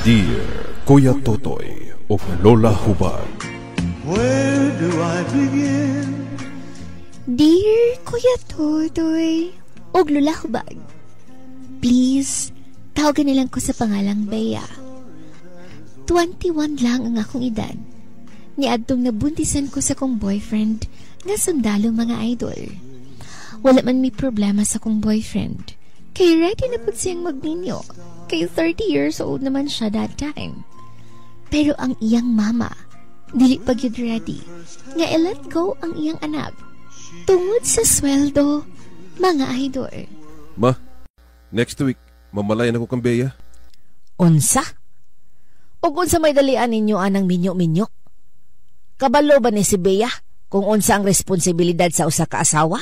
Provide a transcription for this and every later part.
Dear Kuya Totoy ug Lola Hubag. Where do I begin? Dear Kuya Totoy ug Lola Hubag, please, tawagan nilang ko sa pangalang Bea. 21 lang ang akong edad. Niadtong nabuntisan ko sa kong boyfriend nga sundalo, mga idol. Wala man may problema sa kong boyfriend. Kay ready na pud siyang magminyo. Kay 30 years old naman siya that time. Pero ang iyang mama, dili pa gyud ready nga i-let go ang iyang anak. Tungod sa sweldo, mga idol. Ma, next week, mamalayan ako kang Bea. Unsa? Ug unsa may dalian ninyo anang minyo-minyo? Kabalo ba ni si Bea kung unsa ang responsibilidad sa usa ka asawa?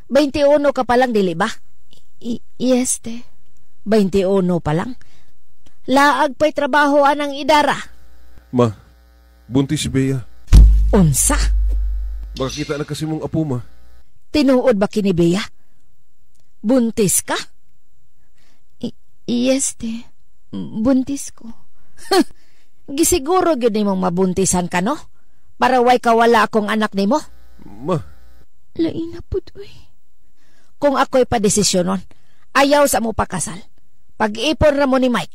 21 ka pa lang, dili ba? Yes, te. 21 pa lang. Laag pa'y trabaho anang idara. Ma, buntis si Bea. Unsa? Makakita na kasi mong apo, ma. Tinuod ba kini, Bea? Buntis ka? Yes, te. Buntis ko. Gisiguro gyud nimong mabuntisan ka, no? Para way kawala akong anak nimo. Ma, Lain na pud, uy. Kung ako'y padesisyonon, ayaw sa mo pakasal. Pag-ipon ra mo ni Mike.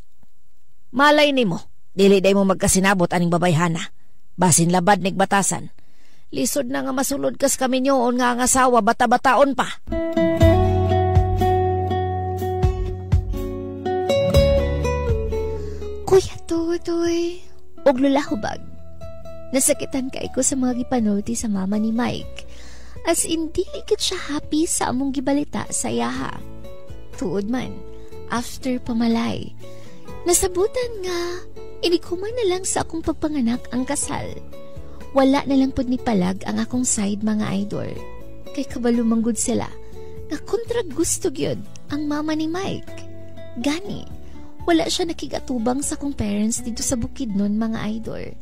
Malay nimo, dili day mo magkasinabot aning babayhana. Basin labad nig batasan. Lisod na nga masulod kas kaminyoon nga ang asawa bata-bataon pa. Kuya Totoy, og Lola Hubag. Nasakitan kay ko sa mga gipanulti sa mama ni Mike. As in, dili gid siya happy sa among gibalita sa iyaha. Tuod man, after pamalay, nasabutan nga inikuman na lang sa akong pagpanganak ang kasal. Wala na lang pud ni palag ang akong side, mga idol. Kay kabalo manggod sila nga kontra gusto gyud ang mama ni Mike. Gani, wala siya nakigatubang sa akong parents dito sa Bukidnon, mga idol.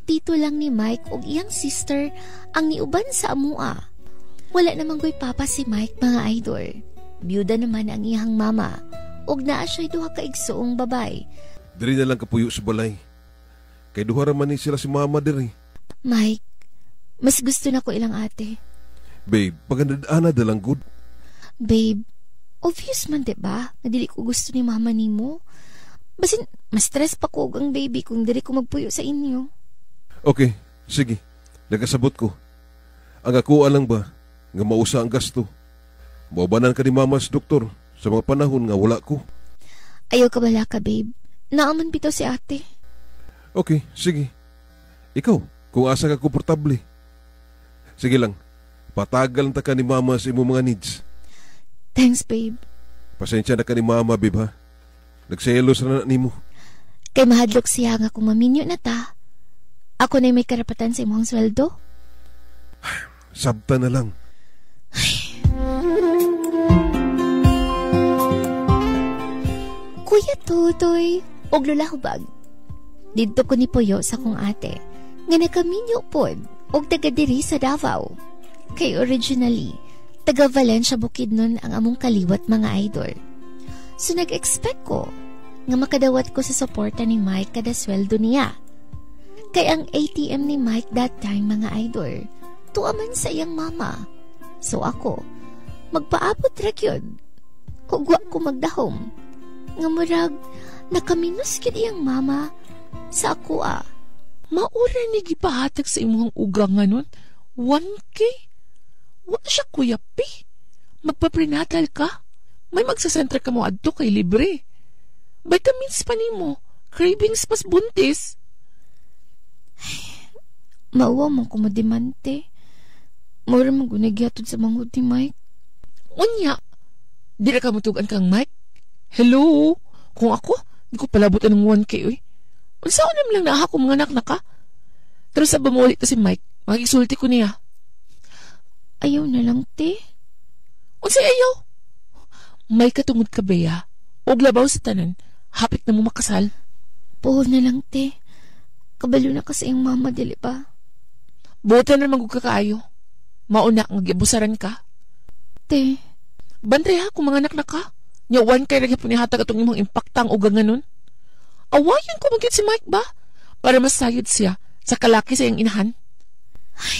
Tito lang ni Mike og iyang sister ang niuban sa amua. Wala namang goy papa si Mike, mga idol. Byuda naman ang iyang mama og naa siya'y duha ka igsuong babay. Diri na lang kapuyo sa balay. Kay duha ra man ni sila si mama diri. Mike, mas gusto na ko ilang ate. Babe, pagandad-ana dalang good. Babe, obvious man, diba? Nga dili ko gusto ni mama nimo. Basin, mas stress pa ko og ang baby kung dili ko magpuyo sa inyo. Okay, sige. Nagasabot ko. Ang ako lang ba, nga mausa ang gasto. Maubanan ka ni mama sa doktor sa mga panahon nga wala ko. Ayaw ka bala ka, babe. Naaman bitaw si ate. Okay, sige. Ikaw, kung asa ka komportable. Sige lang, patagal ta ka ni mama sa imong mga needs. Thanks, babe. Pasensya na ka ni mama, babe, ha? Nagselos na na nimo. Kay mahadlok siya nga kung maminyo na ta, ako na may karapatan sa imong sweldo. Sabta na lang. Kuya Totoy, og Lola Hubag. Didto ko ni Puyo sa kong ate, nga nakaminyo pod og taga diri sa Davao. Kay originally, taga Valencia Bukidnon ang among kaliwat, mga idol. So nag-expect ko nga makadawat ko sa suporta ni Mike kada sweldo niya. Kay ang ATM ni Mike that time, mga idol, tuwa man sa iyang mama. So ako, magpaabot ra gyud. Kung wa ko magdahom, nga murag nakaminus gyud iyang mama sa ako ah. Maura ni gipahatag sa imuhang ugang nga nun, 1K? Wa siya, Kuya P. Magpaprenatal ka? May magsasentra ka mo adto kay libre. Vitamins pa nimo, cravings pas buntis. Mauwa man ko madimante. Mura man ko nagyatod sa manghud ni Mike. Unya, di ra ka mutugan kang Mike? Hello? Kung ako, di ko palabot anong 1K, uy. Unsa ko naman lang naa kung mga anak na ka? Pero sa bumulit to si Mike, magisulti ko niya. Ayaw na lang, te. Unsay ayaw? May katungod ka, Bea. Og labaw sa tanan, hapit na mo makasal. Puhol na lang, te. Kabalo na kasi ang mama, dili ba? Buta na naman ka kaayo. Mauna nga gibusaran ka. Te. Bantay ha, kung mga anak na ka. Nya 1K ra gyud nihatag atong imong impaktang og ganun. Awayan ko magyud si Mike ba? Para masayod siya sa kalaki sa iyang inahan. Ay.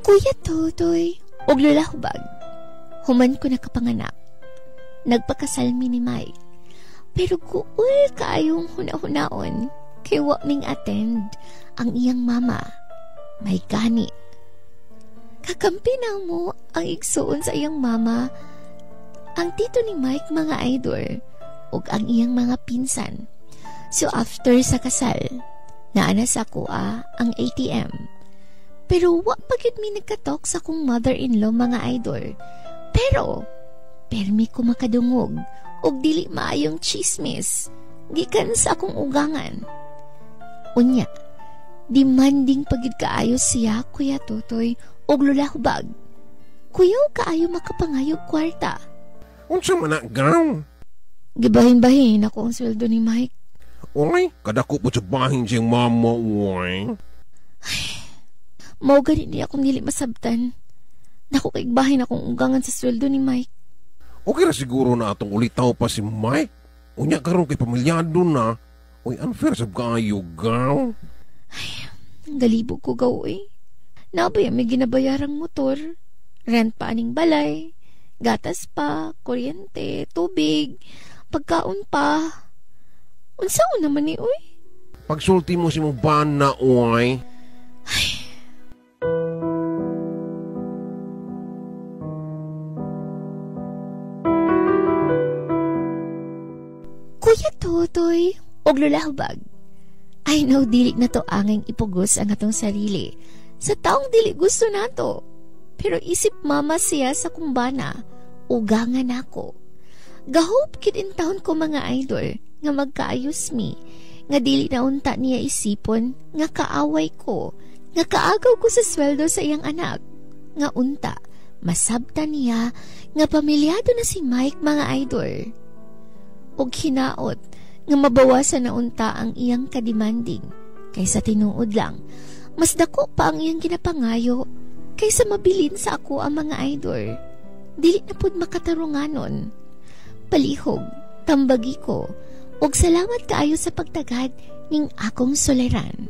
Kuya Totoy, og lulahubag. Human ko nakapanganak. Nagpakasal mi ni Mike. Pero guol kaayong huna-hunaon kay wa ming attend ang iyang mama. May gani. Kakampi na mo ang igsuon sa iyang mama, ang tito ni Mike mga idol, ug ang iyang mga pinsan. So after sa kasal, naana sa kuha ang ATM. Pero wa pa gyud mi nagkatalk sa akong mother-in-law mga idol. Pero permi ko makadungog og dili maayong chismis gikan sa akong ugangan. Unya, demanding pa gyud kaayo siya Kuya Totoy og lulahubag. Kuyaw kaayo makapangayog kwarta. Unsa man na gaw? Gibahin-bahin ako ang sweldo ni Mike. Oy, kadako po sa bahin siyang mama, oy. Ay, mao gani niya akong dili masabtan. Naku, kaigbahin akong ugangan sa sweldo ni Mike. Okay ra siguro na atong ulitaw pa si Mike. Unya karon kay pamilyado na. Uy, unfair sab kaayo, gaw. Ay, ang galibog ko, gaw, eh. Nabaya may ginabayarang motor, rent pa aning balay, gatas pa, kuryente, tubig, pagkaon pa. Unsaon naman ni, uy? Pagsulti mo si mong bana, uy. Ay. Kuya Totoy, og lulahubag. I know dili na to angay ipugos ang atong sarili sa taong dili gusto nato. Pero isip mama siya sa kumbana, ugangan ako. Gahope kid in town ko mga idol nga magkaayos mi, nga dili na unta niya isipon nga kaaway ko, nga kaagaw ko sa sweldo sa iyang anak, nga unta masabta niya nga pamilyado na si Mike mga idol. Og hinaot nga mabawasan na unta ang iyang kademanding kaysa tinuod lang. Mas dako pa ang iyang ginapangayo kaysa mabilin sa ako ang mga idol. Dili na pud makatarunganon. Palihog, tambagi ko, og salamat kaayo sa pagtagad ning akong suliran.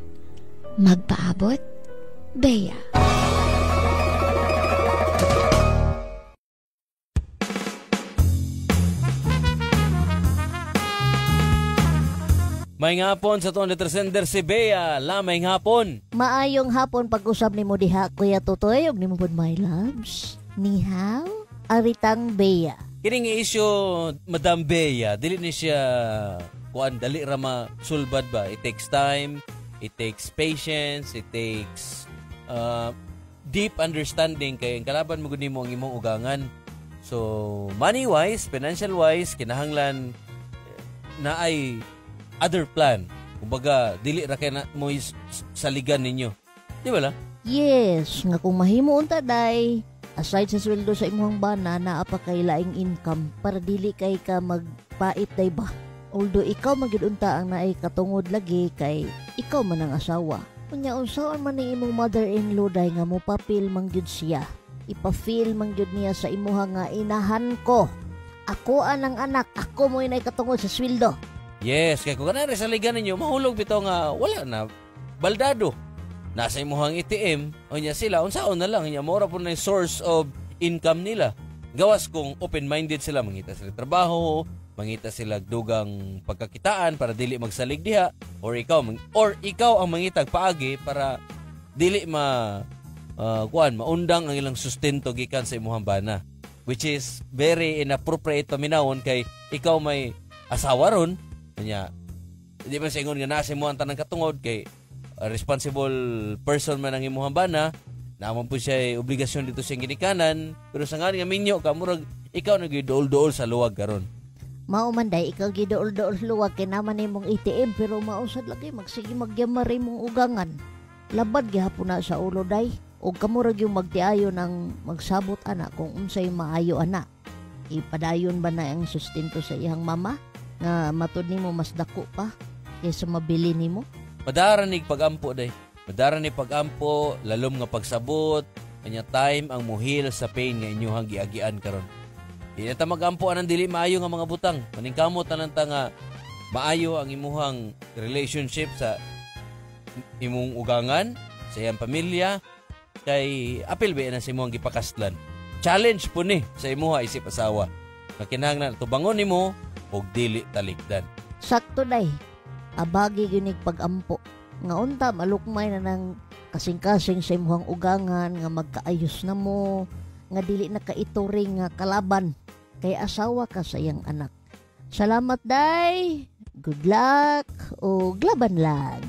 Magpaabot, Bea. May hapon sa tuong letter sender si Bea. Lamay hapon. Maayong hapon pag-usab nimo diha Kuya Totoy ug nimo pud my loves. Ni hao, aritang Bea. Kining issue Madam Bea, dili ni siya kuan dali ra masulbad ba. It takes time, it takes patience, it takes deep understanding kay ang kalaban mo gud nimo ang imong ugangan. So money wise, financial wise, kinahanglan na ay other plan. Kumbaga, dili ra kay na mo saligan ninyo. Di ba la? Yes, nga kung mahimo unta day, aside sa sweldo sa imong bana, naa pa kay laing income para dili kay ka magpait day ba. Although ikaw magyud unta ang naay katungod lagi kay ikaw man ang asawa. Unya unsaon man ni imong mother-in-law day nga mopapil man gyud siya. Ipa-feel man gyud niya sa imuha nga inahan ko. Ako ang anak, ako mo inay katungod sa sweldo. Yes, kay kung kanari sa liga ninyo, mahulog bitaw nga wala na, baldado. Nasa imuhang ATM, o niya sila, unsaon na lang, niya mora po na yung source of income nila. Gawas kung open-minded sila, mangita sila trabaho, mangita sila dugang pagkakitaan para dili magsalig diha, or ikaw ang mangitag paagi para dili maundang ang ilang sustento gikan sa imuhang bana. Which is very inappropriate paminawon kay ikaw may asawa ron. Kanya, di man sa ingon nga nasa mo ang tanang katungod kay responsible person man ang imuhang bana, naman po siya obligasyon dito sa ginikanan, pero sa nga minyo ka murag ikaw nagidool-dool sa luwag karon. Mao man day ikaw gidool-dool sa luwag kay naman imong ATM pero mao sad lagi magsige magyamar imong ugangan. Labad gihapon na sa ulo day og kamo ra gyud magtiayon ang magsabot ana kung unsay maayo ana. Ipadayon ba na ang sustento sa iyang mama? Nga matud nimo mas dako pa kaysa mabili nimo. Madara ni pagampo day. Madara ni pagampo, lalom nga pagsabot, Kanya time ang muhil sa pain nga inyuhang giagian karon. Di na ta magampo anang dili maayo nga mga butang. Maningkamot na lang ta nga maayo ang imuhang relationship sa imong ugangan, sa iyang pamilya, kay apil ba na sa imong gipakaslan. Challenge po ni sa imuha isip asawa. Nga kinahanglan tubangon nimo og dili talikdan. Sakto day. Abagi gyud pag-ampo. Nga unta malukmay na ng kasing-kasing sa imuhang ugangan nga magkaayos na mo, nga dili na kaituring nga kalaban kay asawa ka sa iyang anak. Salamat day. Good luck o laban lang.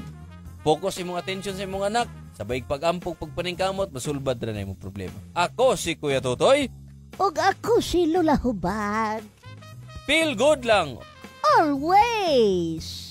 Focus imong attention sa imong anak. Sabay pag-ampog pagpaningkamot, masulbad ra na imong problema. Ako si Kuya Totoy. Ug ako si Lola Hubag. Feel good lang. Always.